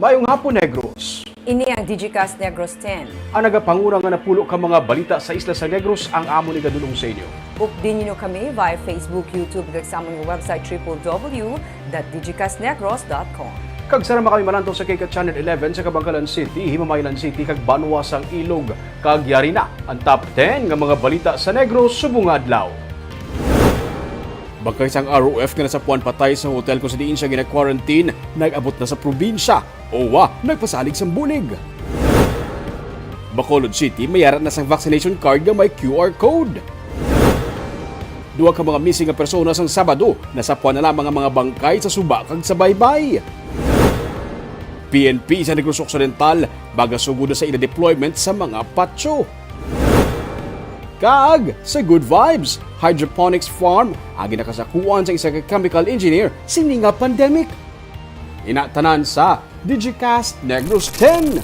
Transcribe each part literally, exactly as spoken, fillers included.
Maayong hapon, Negros. Ini ang Digicast Negros ten. Ang nagapanguna nga napulo ka mga balita sa isla sa Negros ang amon igadulong sa inyo. Updi ninyo kami via Facebook, YouTube, kag sa amon website, triple W dot digicastnegros dot com. Kag sarang kami malantaw sa K K Channel eleven sa Kabankalan City, Himamaylan City, kag banwa sang Ilog. Kag yari na ang top ten nga mga balita sa Negros subong nga adlaw. Bangkay sang R O F nga nasapuan patay sa hotel kung sa diin siya gina-quarantine, nag-abot na sa probinsya. O wa, nagpasalig sang bulig. Bacolod City, may ara na sang vaccination card nga may Q R code. Duha ka mga missing nga persona sang Sabado, nasapuan na lamang ang mga bangkay sa suba kag sa baybay. P N P sa Negros Occidental, magasugod na sa ila deployment sa mga patro. Kag sa Good Vibes Hydroponics Farm, ang ginakasakuan sa isa ka chemical engineer sini nga pandemic. Ina tanan sa Digicast Negros ten.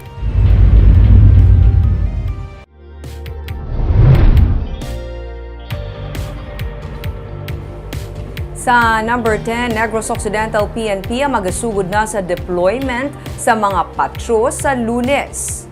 Sa number ten, Negros Occidental P N P ang magasugod na sa deployment sa mga patro sa Lunes.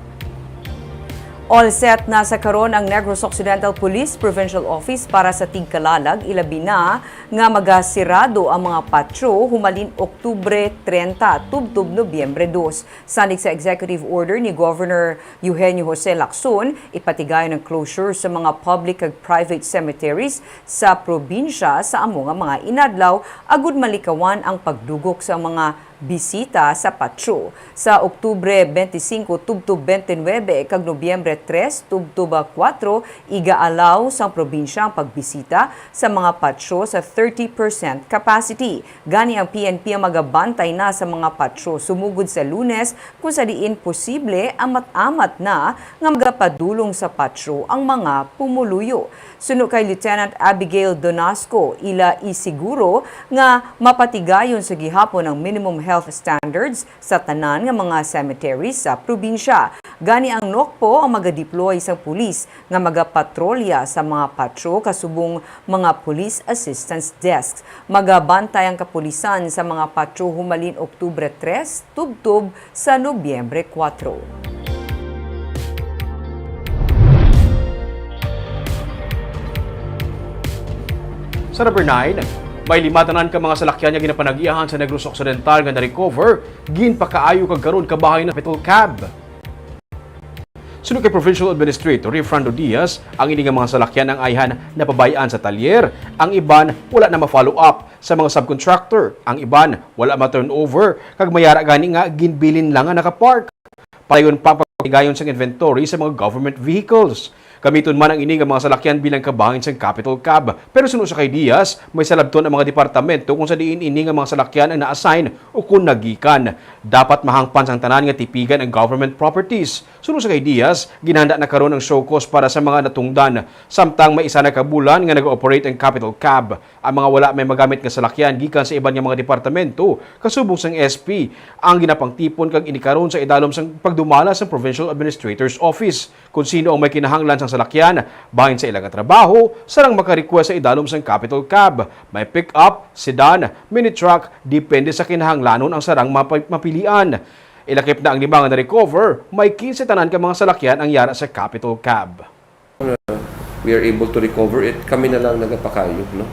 All set na sa karon ang Negros Occidental Police Provincial Office para sa tigkalalag, ilabi na nga magasirado ang mga patro humalin Oktubre trenta tubtob Nobyembre dos. Sanig sa executive order ni Governor Eugenio Jose Lacson, ipatigayon ang closure sa mga public kag private cemeteries sa probinsya sa amo nga mga inadlaw, agud malikawan ang pagdugok sa mga bisita sa patro. Sa Oktubre twenty-five tubtob twenty-nine kag Nobyembre tres tubtob kuwatro, iga-allow sang probinsya ang pagbisita sa mga patro sa thirty percent capacity. Gani ang P N P ang magabantay na sa mga patro sumugod sa Lunes, kung sa diin posible, amat-amat na nga magapadulong sa patro ang mga pumuluyo. Suno kay Lieutenant Abigail Donasco, ila isiguro nga mapatigayon sa gihapon ang minimum health standards sa tanan nga mga cemetery sa probinsya. Gani ang NOCPO ang magadeploy sang pulis nga magapatrolya sa mga patro kasubong mga police assistance desks. Magabantay ang kapulisan sa mga patro humalin Oktubre tres tubtob sa Nobyembre kuwatro. Sa number nine, may lima tanan ka mga salakyan nga ginapanagiahan sa Negros Occidental nga na-recover, ginpakaayo kag karon kabahin na Capitol Cab. Suno kay Provincial Administrator Refrando Diaz, ang ini nga mga salakyan ang ayhan napabay-an sa talyer, ang iban wala na ma-follow up sa mga subcontractor, ang iban wala ma-turnover, kag may ara gani nga ginbilin lang nga nakapark. Padayon pa ang pagpatigayon sang inventory sa mga government vehicles. Gamiton man ang ini nga mga salakyan bilang kabahin sang Capitol Cab. Pero suno sa kay Diaz, may salabton ang mga departamento kung sa diin ini nga mga salakyan ang na-assign o kung nagikan. Dapat mahangpan sang tanan nga tipigan ang government properties. Suno sa kay Diaz, ginhanda na karon ang show cause para sa mga natungdan, samtang may isa na ka bulan nga nag-ooperate ang Capitol Cab. Ang mga wala may magamit nga salakyan gikan sa iban nga mga departamento, kasubong sang S P, ang ginapangtipon kag ini karon sa idalom sang pagdumala sang Provincial Administrator's Office. Kon sino ang may kinahanglan sang salakyan bahin sa ila nga trabaho, sarang maka-request sa idalom sang Capitol Cab. May pick-up, sedan, mini truck, depende sa kinahanglanon ang sarang mapa-, mapilian. Ilakip na ang lima nga na-recover, may quince tanan ka mga salakyan ang yara sa Capitol Cab. We are able to recover it, kami na lang nagapakayo, no?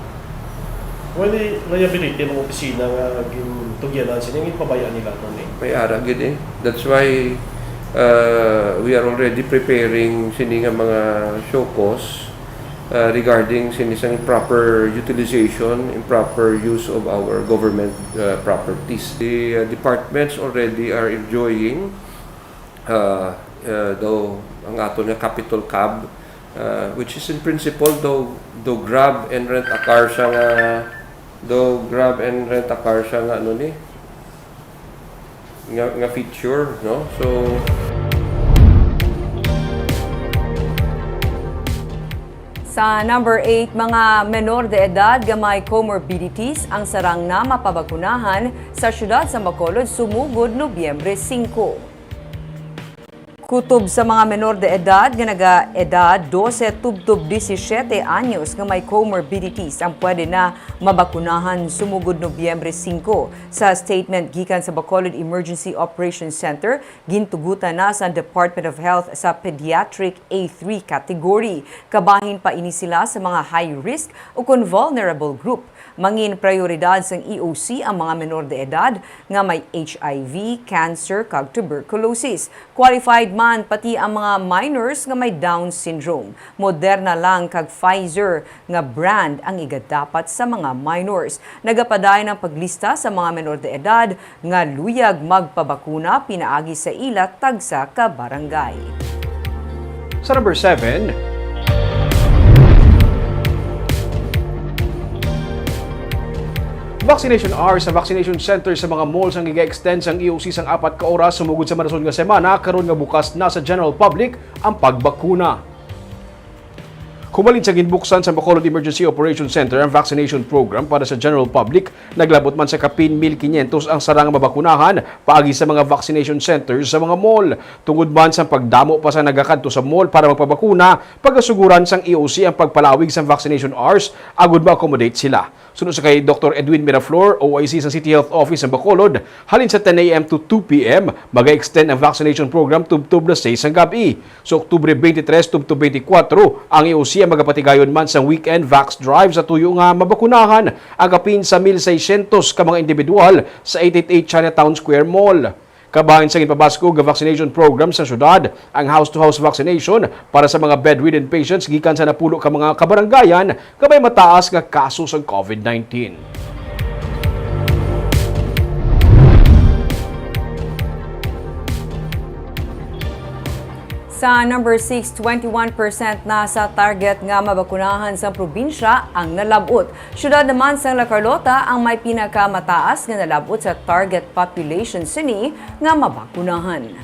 Well, i-, liability ng opisina nga gintugyanan sini, ang ipabaya nila nun eh. May ara gid eh. That's why, uh, we are already preparing sini nga mga show cause, uh, regarding sini sang improper utilization, improper use of our government, uh, properties. The, uh, departments already are enjoying, uh, uh, daw ang aton nga Capitol Cab, uh, which is in principle daw, daw grab and rent a car siya nga, daw grab and rent a car siya nga ano ni, nga, nga feature, no? So, sa number eight, mga menor de edad nga may comorbidities ang sarang na mapabakunahan sa siyudad sa Bacolod sumugod Nobyembre singko. Kutob sa mga menor de edad nga naga-edad dose tubtob disisiete anyos nga may comorbidities ang pwede na mabakunahan sumugod Nobyembre singko. Sa statement gikan sa Bacolod Emergency Operations Center, gintugutan na sa Department of Health sa pediatric A three category. Kabahin pa ini sila sa mga high risk o kon vulnerable group. Mangin prioridad sang E O C ang mga menor de edad nga may H I V, cancer, kag tuberculosis. Qualified man pati ang mga minors nga may Down syndrome. Moderna lang kag Pfizer nga brand ang igadapat sa mga minors. Nagapadayon ang paglista sa mga menor de edad nga luyag magpabakuna pinaagi sa ila tagsa ka barangay. Sa number seven, vaccination hours sa vaccination center sa mga malls ang iga-extend sang E O C sang apat ka oras sumugod sa madason nga semana, karon nga bukas na sa general public ang pagbakuna. Humalin sa ginbuksan sa Bacolod Emergency Operation Center ang vaccination program para sa general public, naglabot man sa kapin mil kinyentos ang sarang mabakunahan paagi sa mga vaccination centers sa mga mall. Tungod man sa pagdamo pa sa nagakadto sa mall para magpabakuna, pagasuguran sang E O C ang pagpalawig sang vaccination hours agud ma-accommodate sila. Suno sa kay Doktor Edwin Miraflor, O I C sa City Health Office sa Bacolod, halin sa ten A M to two P M, maga-extend ang vaccination program tubtob las seis sang gab-i. Sa Oktubre twenty-three tubtob twenty-four, ang E O C ang magapatigayon man sang weekend vax drive sa tuyo nga mabakunahan ang kapin sa mil seiscientos ka mga individual sa eight eight eight Chinatown Square Mall. Kabahin sa ginpabaskog nga vaccination program sa syudad, ang house-to-house vaccination para sa mga bedridden patients gikan sa napulo ka mga kabaranggayan nga may mataas nga kaso sang COVID nineteen. Sa number six, twenty-one percent na sa target nga mabakunahan sa probinsya ang nalab-ot. Siyudad naman sang La Carlota ang may pinakamataas nga nalab-ot sa target population sini nga mabakunahan.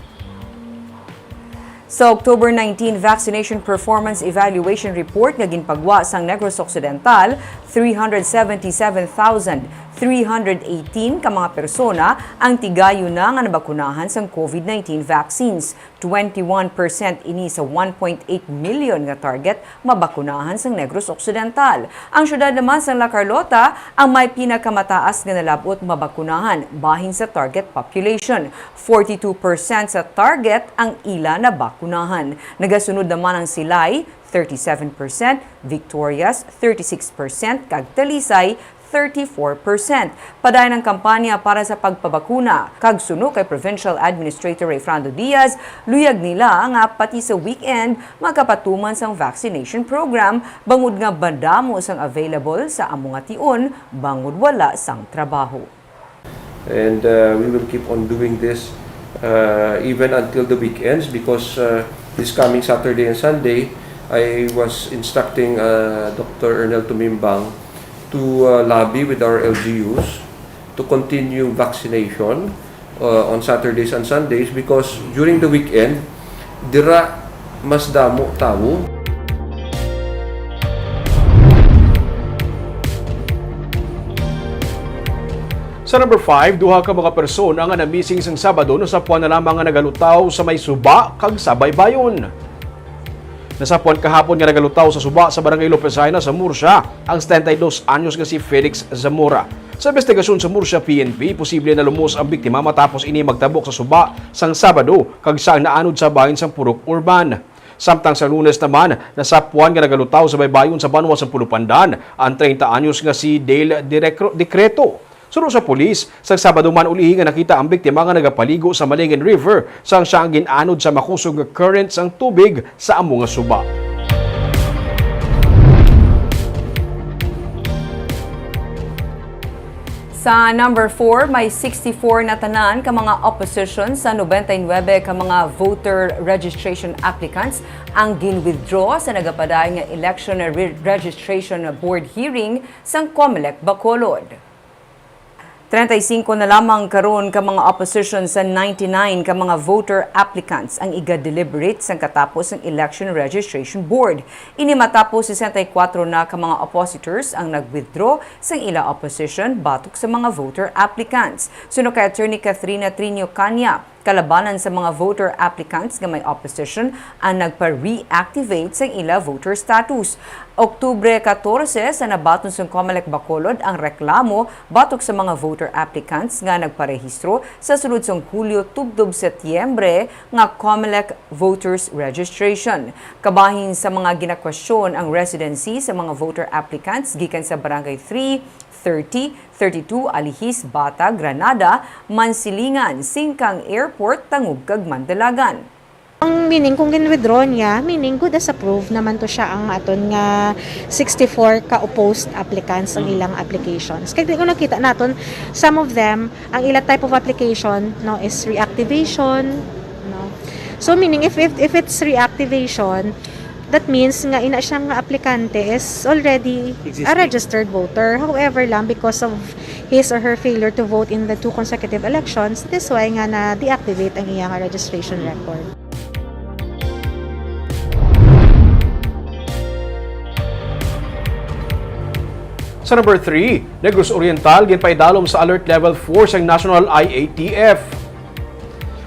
Sa October nineteen Vaccination Performance Evaluation Report nga ginpagwa sang Negros Occidental, three hundred seventy-seven thousand three hundred eighteen ka mga persona ang tigayon na nga nabakunahan sang COVID nineteen vaccines. Twenty-one percent ini sa one point eight million nga target mabakunahan sang Negros Occidental. Ang siyudad naman sang La Carlota ang may pinakamataas nga nalab-ot mabakunahan bahin sa target population. Forty-two percent sa target ang ila nabakunahan. Nagasunod naman ang Silay, thirty-seven percent, Victorias, thirty-six percent, kag Talisay, thirty-four percent. Padayon ang kampanya para sa pagpabakuna, kag suno kay Provincial Administrator Rayfrando Diaz, luyag nila nga pati sa weekend makapatuman sang vaccination program, bangod nga madamo sang available sa amo nga tion, bangod wala sang trabaho. And, uh, we will keep on doing this, uh, even until the weekends because, uh, this coming Saturday and Sunday, I was instructing, uh, Doctor Ernel Tumimbang to, uh, lobby with our L G Us to continue vaccination, uh, on Saturdays and Sundays because during the weekend, dira mas damo tawo. Sa number five, duha ka mga persona nga na-missing sang Sabado nasapuan na lamang nga nagalutaw sa may suba kag sa baybayon. Nasapuan kahapon nga nagalutaw sa suba sa Barangay Lopez Jaena sa Murcia ang setenta y dos anyos nga si Felix Zamora. Sa investigasyon sa Murcia P N P, posible nalumos ang biktima matapos ini magtabok sa suba sang Sabado kag siya ang naanod sa bahin sang Purok Urban. Samtang sa Lunes naman, nasapuan nga nagalutaw sa baybayon sa banwa sa Pulupandan ang treinta anyos nga si Dale Direcro-, Decreto. Suno sa pulis, sa Sabado man ulihi nga nakita ang biktima nga nagapaligo sa Malingen River, sang siya ang gin-anod sa makusog nga current sang tubig sa amo nga suba. Sa number four, may sixty-four na tanan ka mga opposition sa nobenta y nuebe ka mga voter registration applicants ang gin-withdraw sa nagapadayon nga election re-, registration board hearing sang Comelec Bacolod. Treinta y cinco na lamang karon ka mga opposition sa ninety-nine ka mga voter applicants ang iga-deliberate sang katapos sang Election Registration Board. Ini matapos sesenta y kuwatro na ka mga oppositors ang nag-withdraw sang ila opposition batok sa mga voter applicants. Suno kay Attorney Catherine Trinio Cania, Kalabanan sa mga voter applicants nga may opposition ang nagpa-reactivate sang ila voter status. Oktubre katorse sa nabaton sang Comelec Bacolod ang reklamo batok sa mga voter applicants nga nagparehistro sa sulod sang Hulyo tubtob Setyembre nga Comelec voters registration. Kabahin sa mga ginakwestiyon ang residency sa mga voter applicants gikan sa Barangay three, thirty, thirty-two, Alihis, Bata, Granada, Mansilingan, Singkang Airport, Tangub kag Mandalagan. Ang meaning, kung gin-withdraw niya, meaning good as approved naman to siya ang aton nga sixty-four ka opposed applicants ang Mm. ilang applications. Kaya kung nakita naton, some of them, ang ila type of application, no, is reactivation, no. So meaning, if, if, if it's reactivation, that means nga ina siya nga aplikante is already a Existing. registered voter. However lang, because of his or her failure to vote in the two consecutive elections, this why nga na-deactivate ang iya nga registration record. Sa number three, Negros Oriental ginpaidalom sa Alert Level four sang National I A T F.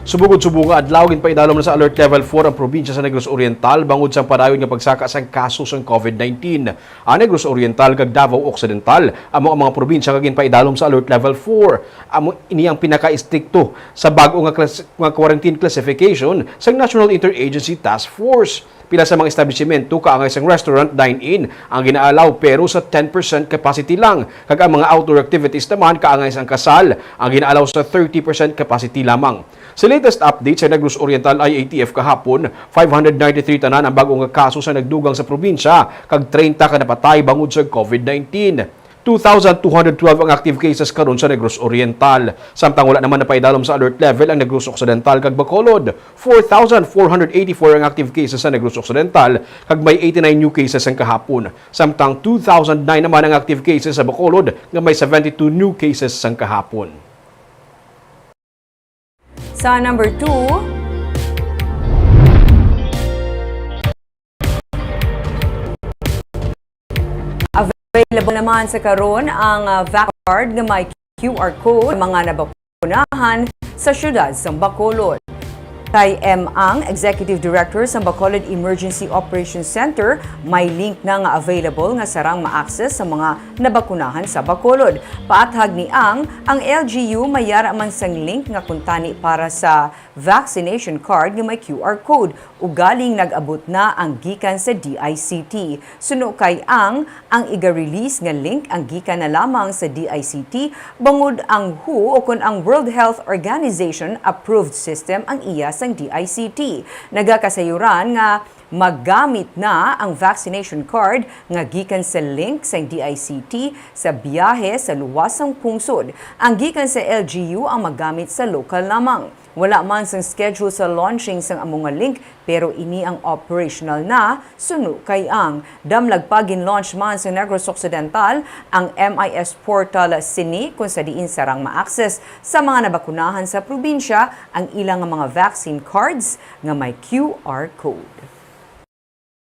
Subong gud subong nga adlaw, ginpaidalom na sa Alert Level four ang probinsya sa Negros Oriental bangod sang padayon nga pagsaka sang kaso sang COVID nineteen. Ang Negros Oriental kag Davao Occidental amo ang mga probinsya nga ginpaidalom sa Alert Level four. Amo ini ang pinaka-estrikto sa bag-o nga klas-, nga quarantine classification sang National Interagency Task Force. Pila sa mga establisimento kaangay sang restaurant dine-in ang ginaalaw, pero sa ten percent capacity lang, kag ang mga outdoor activities naman kaangay sang kasal ang ginaalaw sa thirty percent capacity lamang. Sa latest update sa Negros Oriental I A T F kahapon, five hundred ninety-three tanan ang bag-o nga kaso sa nagdugang sa probinsya, kag treinta ka napatay bangod sa COVID nineteen. Two thousand two hundred twelve ang active cases karon sa Negros Oriental, samtang wala naman napaidalom sa alert level ang Negros Occidental kag Bacolod. Four thousand four hundred eighty-four ang active cases sa Negros Occidental, kag may eighty-nine new cases ang kahapon, samtang two thousand nine naman ang active cases sa Bacolod, nga may seventy-two new cases ang kahapon. Sa number two, available naman sa karon ang, ah, vac card nga may Q R code sa mga nabakunahan sa siyudad sang Bacolod. Kay M. Ang, Executive Director sang Bacolod Emergency Operations Center, may link na nga available nga sarang ma-access sa mga nabakunahan sa Bacolod. Paathag ni Ang, ang L G U may yara man sang link nga kuntani para sa vaccination card nga may Q R code, ugaling nag-abot na ang gikan sa D I C T. Suno kay Ang, ang iga-release nga link ang gikan na lamang sa D I C T, bangod ang W H O ukon ang World Health Organization approved system ang iya sang D I C T. Nagakasayuran nga magamit na ang vaccination card nga gikan sa link sang D I C T sa biyahe sa luwas sang pungsod. Ang gikan sa L G U ang magamit sa lokal lamang. Wala man sang schedule sa launching sang amo nga link, pero ini ang operational na, suno kay Ang. Damlag pa, gin-launch man sa Negros Occidental ang M I S portal sini, kung sa diin sarang ma-access sa mga nabakunahan sa probinsya ang ila nga mga vaccine cards nga may Q R code.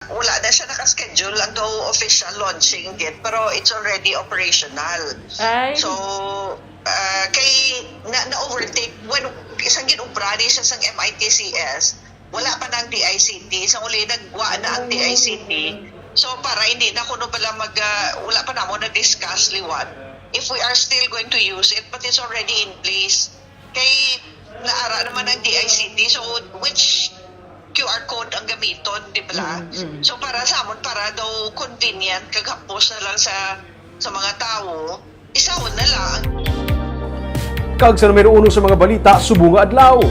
Wala na siya naka-schedule ang daw official launching gid, pero it's already operational. Ay. So, ah, kay na, na-overtake when isang gin-obra ni siya sang M I T C S, wala pa nang D I C T. Sa uli, nagwa na ang D I C T. So, para hindi na kuno pala mag, ah, wala pa namo na-discuss liwat if we are still going to use it, but it's already in place. Kay naara naman ang D I C T, so which Q R code ang gamiton, di ba? Mm, mm. So para sa amon, para daw convenient kag hapos na lang sa sa mga tawo, isahon na lang. Kag sa numero uno sa mga balita subong nga adlaw.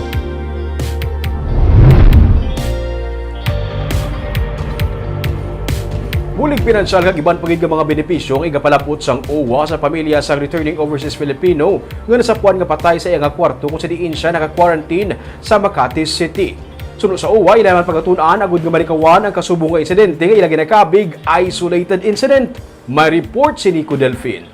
Bulig pinansyal kag iban pa gid nga mga benepisyo ang igapalapot sang O W A sa pamilya sang returning overseas Filipino nga nasapuan nga patay sa iya nga kwarto kung sa diin siya naka-quarantine sa Makati City. Suno sa O W A, ila man pagatun-an agud nga malikawan ang kasubong nga insidente nga ila ginakabig isolated incident. May report si Nico Delfin.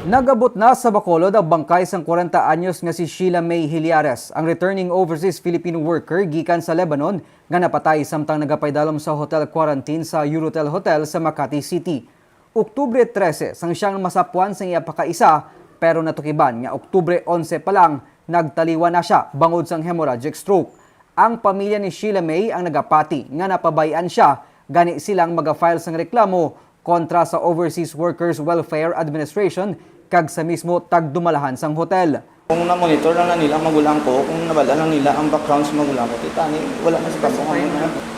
Nag-abot na sa Bacolod ang bangkay sang kwarenta anyos nga si Sheila May Hiliares, ang returning overseas Filipino worker gikan sa Lebanon nga napatay samtang nagapaidalom sa hotel quarantine sa Eurotel Hotel sa Makati City. Oktubre trese sang siyang masapuan sang iya pakaisa, pero natukiban nga Oktubre onse pa lang Nagtaliwan na sia bangod sang hemorrhagic stroke. Ang pamilya ni Sheila May ang nagapati nga napabay-an sia, gani silang maga-file sang reklamo kontra sa Overseas Workers Welfare Administration kag sa mismo tagdumalahan sang hotel. Kung na-monitor lang na nila ang magulang ko, kung nabal-an lang nila ang background sa magulang ko, titani, wala na sa kamo,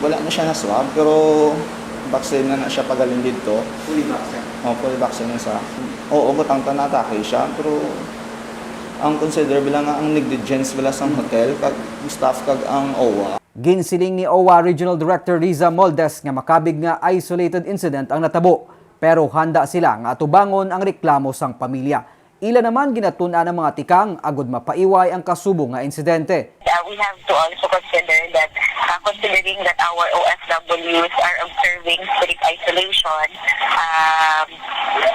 wala na siya na-swab, pero vaccine na na siya pagaling didto. Fully vaccine? Oh, fully vaccine na siya. Oo, butang ta na-atake siya, pero ang consider bala nga ang negligence bala sang hotel, kag staff, kag ang owa. Ginsiling ni owa Regional Director Riza Moldes nga makabig nga isolated incident ang natabo, pero handa sila nga atubangon ang reklamo sang pamilya. Ila naman ginatun-an ang mga tikang agud mapaiway ang kasubong nga insidente. Uh, we have to also consider that, uh, considering that our O F Ws are observing strict isolation, um,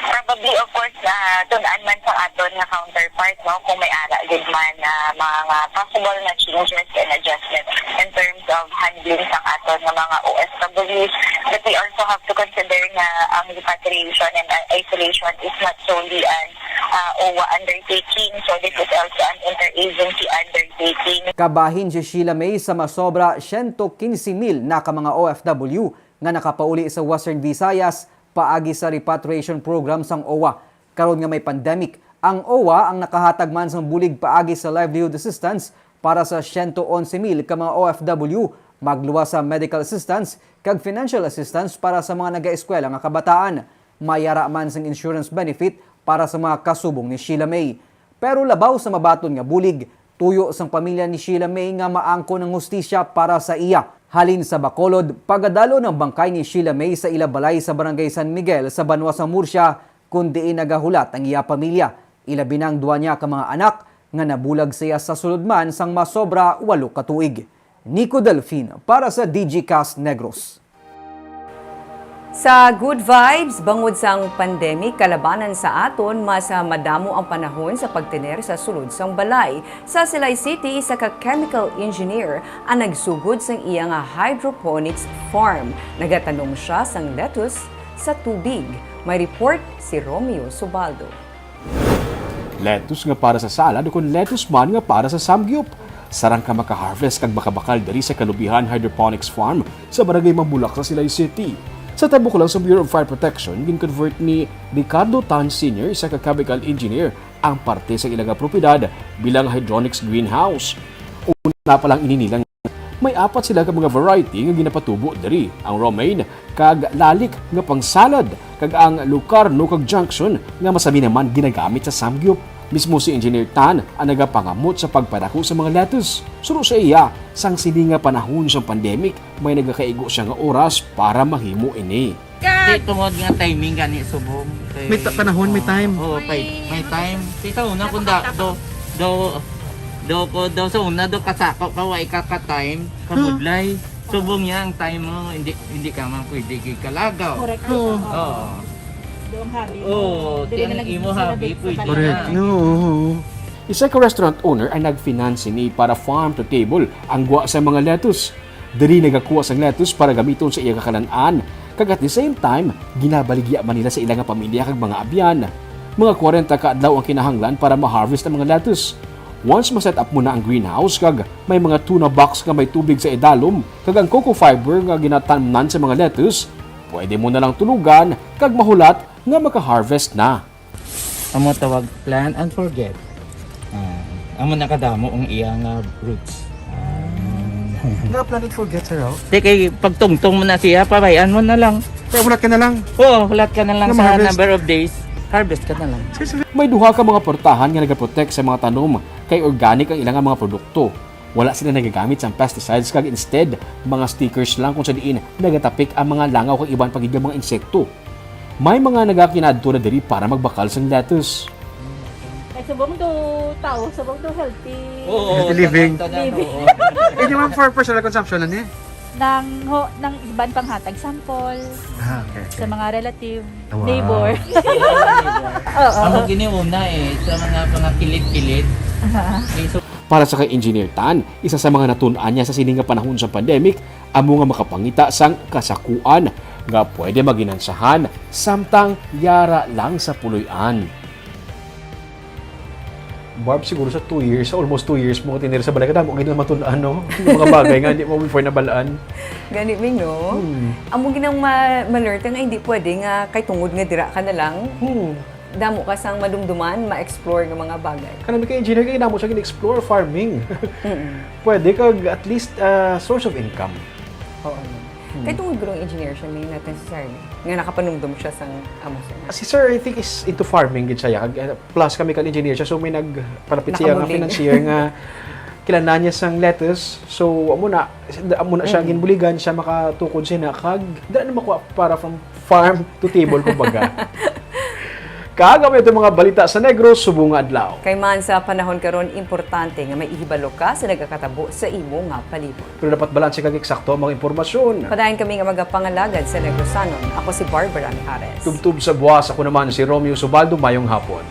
probably, of course, uh, tun-an man sa aton nga counterpart, no, kung may ara gid man, uh, mga possible na changes and adjustments in terms of handling sa aton nga mga O F Ws. But we also have to consider nga ang repatriation and, uh, isolation is not solely an, uh, owa undertaking. So this is also an interagency undertaking. Kabahin si Sheila May sa masobra siyento kinse mil na ka mga O F W nga nakapauli sa Western Visayas paagi sa repatriation program sang owa. Karon nga may pandemic, ang owa ang nakahatag man sang bulig paagi sa livelihood assistance para sa siyento onse mil ka mga O F W, magluwas sa medical assistance kag financial assistance para sa mga nagaeskwela nga kabataan. May ara man sing insurance benefit para sa mga kasubong ni Sheila May. Pero labaw sa mabaton nga bulig, tuyo sang pamilya ni Sheila May nga maangkon ang hustisya para sa iya. Halin sa Bacolod, pagadalhon ang bangkay ni Sheila May sa ila balay sa Barangay San Miguel sa banwa sa Murcia, kun diin nagahulat ang iya pamilya, ilabi na ang duha niya ka mga anak nga nabulag sa iya sa sulod man sang masobra walo ka tuig. Nico Delfin para sa D G Cast Negros. Sa good vibes, bangod sang pandemic, kalabanan sa aton, mas, ah, madamo ang panahon sa pagtener sa sulod sang balay. Sa Silay City, isa ka chemical engineer ang nagsugod sang iya nga hydroponics farm. Nagatanom sia sang lettuce sa tubig. May report si Romeo Subaldo. Lettuce nga para sa salad ukon lettuce man nga para sa samgyup. Sarang ka maka-harvest kag makabakal diri sa Kalubihan Hydroponics Farm sa Barangay Mambulak sa Silay City. Sa tabok lang sa Bureau of Fire Protection, gin-convert ni Ricardo Tan Senior, isa ka chemical engineer, ang parte sa ila nga propiedad bilang hydroponics greenhouse. Una pa lang ini nilang may apat sila ka mga variety nga ginapatubo diri, ang romaine kag lalik nga pangsalad, kag ang lucarno kag junction nga masami naman ginagamit sa samgyup. Mismo si Engineer Tan ang nagapangamot sa pagpadako sa mga lettuce. Suno sa iya, sang sini nga panahon sang pandemic, may nagakaigo sia nga oras para mahimo ini. Di, tungod nga timing gani subong. Kay, may ta-, panahon, may time. Oo, may, may time. Di sa una kung da, do, do, do ko, do sa una, do kasako ka, wa ika ka time, kamudlay. Subong niya ang time mo, hindi, hindi ka man pwede kay kalagaw. Correct. Oo. Oo. Do ang hobby mo. Oo, di, ang imo hobby, pwede na. Correct. No, oo. Isa ka restaurant owner ang nag-finance sini para farm to table ang gwa sa mga lettuce. Diri nagakuha sang lettuce para gamiton sa iya kakalan-an, kag at the same time, ginabaligya man nila sa ila nga pamilya kag mga abyan. Mga kwarenta ka adlaw ang kinahanglan para ma-harvest ang mga lettuce. Once ma-set up mo na ang greenhouse kag may mga tuna box nga may tubig sa idalom kag ang coco fiber nga ginatamnan sa mga lettuce, pwede mo na lang tulugan kag mahulat nga maka-harvest na. Amo tawag plan and forget. Ah, amo nakadamo ang iya nga roots. Ah. Nga plan and forget, sir, oh? Di kay pagtungtong mo na siya, pabay-an mo na lang. Kaya hulat ka na lang. Oo, hulat ka na lang sa number of days, harvest ka na lang. May duha ka mga portahan nga nagaprotect sa mga tanom kay organic ang ilang mga produkto. Wala sila nagagamit sang pesticides kag instead, mga stickers lang kung sa diin nagatapik ang mga langaw kag iban pa gid nga mga insekto. May mga nagakinaadto na diri para magbakal sang lettuce. Kay subong do tao, subong do healthy. Oo, healthy living. Tanan, tanan, living. Oo. Hindi man for personal consumption, ano eh? Nang ho, nang iban panghatag sample. Ah, okay, okay. Sa mga relative, neighbor. Oo. Amo gini una eh, sa mga, mga kilid-kilid. Aha. Para sa kay Engineer Tan, isa sa mga natun-an niya sa sini nga panahon sa pandemic, amo nga makapangita sang kasakuan nga pwede maginansahan samtang yara lang sa puloy-an. Barb, siguro sa two years, sa almost two years mo tinira sa balay, kadamo gid ang matun-an, no? Yung mga bagay nga hindi mo before nabalaan. Gani, Ming, no? Hmm. Amo ginang ma malerta nga hindi pwede nga kay tungod nga dira ka na lang, Hmm. damo ka sang madumduman, ma-explore nga mga bagay. Kanami kay engineer, kay damo siya gin-explore farming. Mm-mm. Pwede kag at least ah, source of income. Oo. Kay tungod gurong engineer siya, may not necessarily nga nakapanumdum siya sang amo sa Si Sir, I think, is into farming gid siya. Kag, eh, plus chemical engineer siya, so may nagpalapit siya nga Nakabulig. Financier nga kinahanglan niya sang lettuce. So amo na, amo na siya Mm. ginbuligan siya, makatukod siya na kag dala na makuha para from farm to table, kumbaga. Kag amo ito mga balita sa Negros subong nga adlaw. Kay man sa panahon karon, importante nga may ihibalo ka sa nagakatabo sa imo nga palibot. Pero dapat balanse kag eksakto ang mga impormasyon. Padayon kami nga magapangalagad sa Negrosanon. Ako si Barbara Mijares. Tubtob sa buwas, ako naman si Romeo Subaldo. Mayong hapon.